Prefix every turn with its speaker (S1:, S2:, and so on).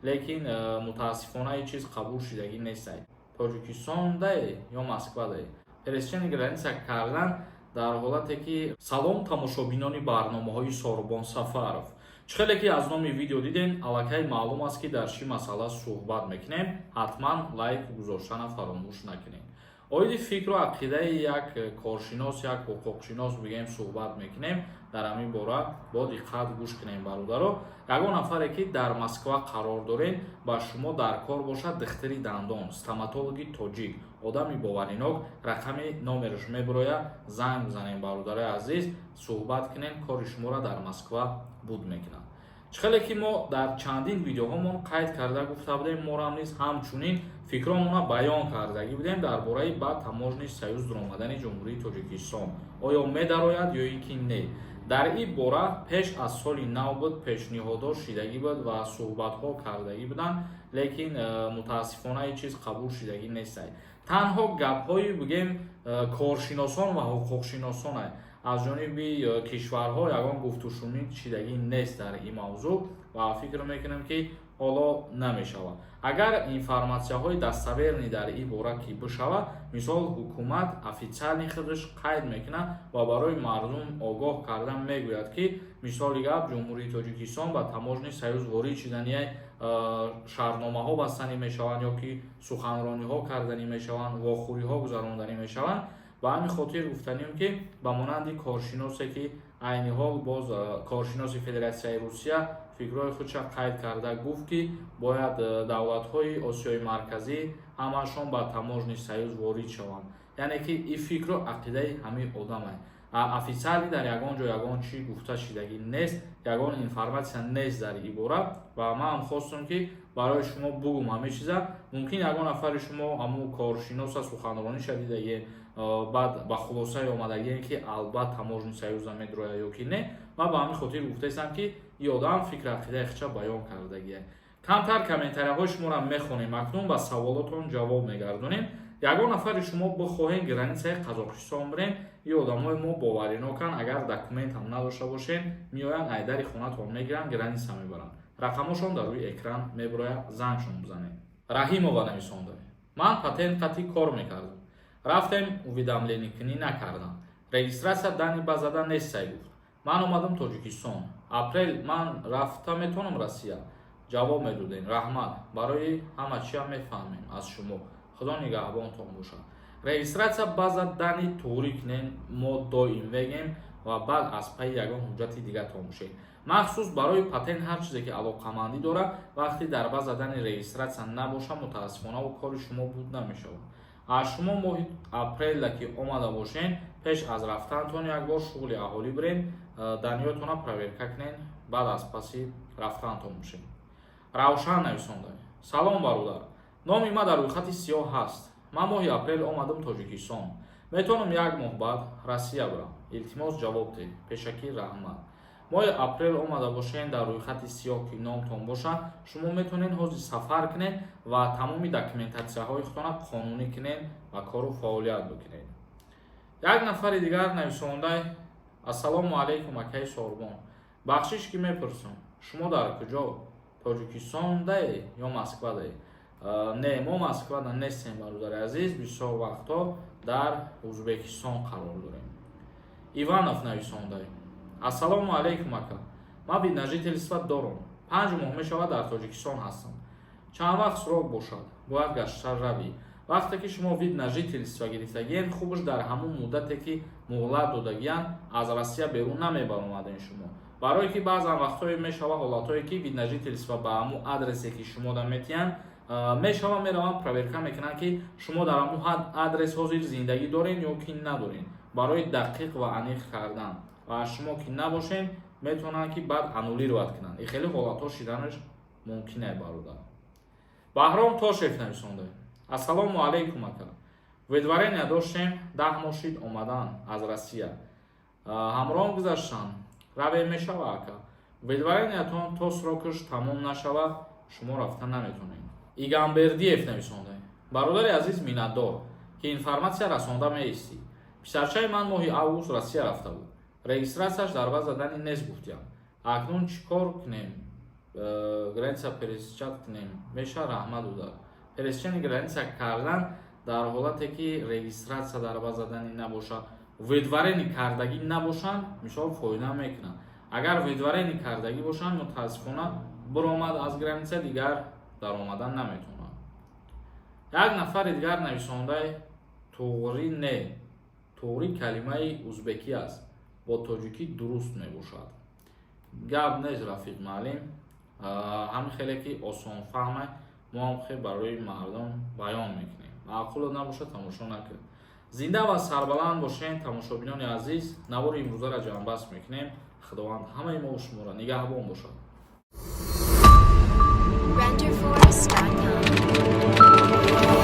S1: Лекин мутаассифона ин чиз қабул шудагӣ нестай. Тоҷикистон-дае ё Москвадае пересечение граница кардан дар ҳолате ки. Салом, тамошобинони барномаҳои Сорбон Сафаров! Чӣ хеле ки аз номи видео дидем, аллакай маълум аст, ки дар чӣ масъала суҳбат мекунем. Ҳатман лайк гузоштана фаромӯш накунед. Оиди фикру ақидаи як коршинос, як ҳуқуқшинос бигӯем, суҳбат мекунем. Дар ҳамин бора бо диққат гӯш кунем, бародаро. Ягон нафаре ки дар Москва қарор дорем, ба шумо дар кор бошад духтури дандон, стоматологи тоҷик, одами боваринок, рақами номераш мебирояд, занг бизанем, бародарои азиз, суҳбат кунем, кори шуморо дар Москва буд мекунад. Чӣ хеле ки мо дар чандин видеоҳомон қайд карда гуфта будем, морам низ ҳамчунин фикромона баён кардагӣ будем дар бораи ба Таможенный союз дуромадани Ҷумҳурии Тоҷикистон. Оё медарояд ё ин ки не? Дар ин бора пеш аз соли нав буд, пешниҳодҳо шидагӣ буд ва суҳбатҳо кардагӣ буданд, лекин мутаассифона ин чиз қабул шудагӣ нестай. Танҳо гапҳои, бигем, коршиносон ва ҳуқуқшиносоне, аз ҷониби кишварҳо ягон гуфтушунид шидагӣ нест дар ин мавзӯъ ва фикр мекунам, ки ҳоло намешавад. Агар информатсияҳои достоверный дар ин бора ки бишавад, мисол, ҳукумат официально худаш қайд мекунад ва барои мардум огоҳ кардан мегӯяд, ки, мисоли гап, Ҷумҳурии Тоҷикистон ба Таможенный союз ворид шудани, шартномаҳо бастанӣ мешаванд ё ки суханрониҳо карданӣ мешаванд, вохӯриҳо гузаронданӣ мешаванд. Ба ҳамин хотир гуфтанем, ки ба монанди коршиносе, ки айни ҳол боз коршиноси Федератсияи Русия фикрҳои худша қайд карда гуфт, ки бояд давлатҳои Осиёи Марказӣ ҳамашон ба Таможенный союз ворид шаванд. Яъне ки ин фикру ақидаи ҳамин одаме. Официально дар ягон ҷо ягон чӣ гуфта шидагӣ нест, ягон информатсия нест дар ин бора. Ва ман ҳам хостам, ки барои шумо бугум ҳамин чиза. Мумкин, ягон нафари шумо ҳамун коршиноса суханрониша дидагӣ, баъд ба хулосае омадагием, ки албат Таможенный союза медрояд ё ки не. Ман ба ҳамин хотир гуфтаистам, ки ин одам фикру ақидаи худша баён кардагие. Камтар комментарияҳои шуморо мехонем, акнун ба саволотон ҷавоб мегардонем. Ягон нафари шумо бихоҳем границаи Қазоқистон бирем, ин одамои мо бовариноканд. Агар документ ҳам надошта бошем, меоянд, айдари хонатон мегиранд, граница мебаранд. Рақамошон дар рӯи экран мебирояд, зангшон бизанед. Раҳимова нависонда: «Ман патент қатӣ кор мекардам, рафтем, уведомление кунӣ накардам, регистрация данные базада нестай, гуфт. Ман омадам Тоҷикистон апрел, ман рафта метавонам Россия? Ҷавоб медодем, раҳмат. Барои ҳама чиам мефаҳмем аз шумо, Худо нигаҳбонтон бошад». Регистрация база данные туғрӣ кунем, мо доим мегем, ва баъд аз пайи ягон ҳуҷҷати дигартон бошед. Махсус барои патент, ҳар чизе ки алоқамандӣ дорад, вақте дар база данные регистрация набошад, мутаассифона, кори шумо буд намешавад. Аз шумо моҳи апрелда ки омада бошен, пеш аз рафтантон як бор шуғли аҳолӣ бирен, данныеотона проверка кунен, баъд аз паси рафтантон бошед. Равшан нависонда: «Салом, бародар, номи ман дар рӯйхати сиёҳ ҳаст. Ман моҳи апрел омадам Тоҷикистон, метавонам як моҳ баъд Россия бирам? Илтимос, ҷавоб диҳед, пешакӣ раҳмат». Моҳи апрел омада бошен, дар рӯйхати сиёҳ ки номтон бошад, шумо метавонед ҳозир сафар кунед ва тамоми документатсияҳои худтона қонунӣ кунед ва кору фаъолият бикунед. Як нафари дигар нависонда: «Ассалому алайкум, акаи Сорбон, бахшиш ки мепурсам, шумо дар куҷо, Тоҷикистондае ё Москвадае?» Не, мо Москвада нестем, бародари азиз, бисёр вақтҳо дар Ӯзбекистон қарор дорем. Иванов нависонда: «Ассалому алайкум, ака, ман вид на жительство дорам, 5 моҳ мешавад дар Тоҷикистон ҳастам. Чанд вақт срок бошад, бояд гашта равӣ?» Вақте ки шумо вид на жительство гирифтагиен, хубаш дар ҳамун муддате ки муҳлат додагиянд, аз Россия берун намебаромаден шумо. Барое ки баъзан вақтҳое мешава, ҳолатҳое ки вид на жительство ба ҳамун адресе ки шумо да метиҳанд мешава, мераванд, проверка мекунанд, ки шумо дар ҳамун адрес ҳозир зиндагӣ дорен ё ки надорен, барои дақиқ ва аниқ кардан. Ва шумо ки набошен, метавонанд, ки баъд аннулировать кунанд. И хеле ҳолатҳо шиданаш мумкин е, бародар. Баҳром Тошев нависонда: «Ассалому алайкум, ака, выдворение доштем, 10 моҳ шид омадан аз Россия, ҳамроҳам гузаштан, равем, мешава, ака?» Выдворениятон то срокаш тамом нашава, шумо рафта наметонед. Игамбердиев нависонда: «Бародари азиз, миннатдор, ки информатсия расонда меистӣ. Писарчаи ман моҳи август Россия рафта буд, регистрацияш дар база данные нест, гуфтиям. Акнун чӣ кор кунем?» Граница пересечать кунем, меша? Раҳмат удар. Пересечение граница кардан дар ҳолате, ки регистрация дар база данных набошад, выдворение кардагӣ набошанд, мисол, фоида мекунанд. Агар выдворение кардагӣ бошанд, мутаассифона, биромад аз граница, дигар даромадан наметавонад. Як нафари дигар нависондаи: «Туғрӣ не, туғрӣ калимаи узбекӣ аст, бо тоҷикӣ дуруст мебошад». Гап нест, рафиқ муаллим, ҳамин хеле ки осонфаҳме, мо ҳам хел барои мардум баён мекунем. Маъқуло набошад, тамошо накунед. Зинда ва сарбаланд бошед, тамошобинони азиз. Навори имрӯзаро ҷамъбаст мекунем. Худованд ҳамаи мо шуморо нигаҳбон бошад.
S2: Renderforest.com.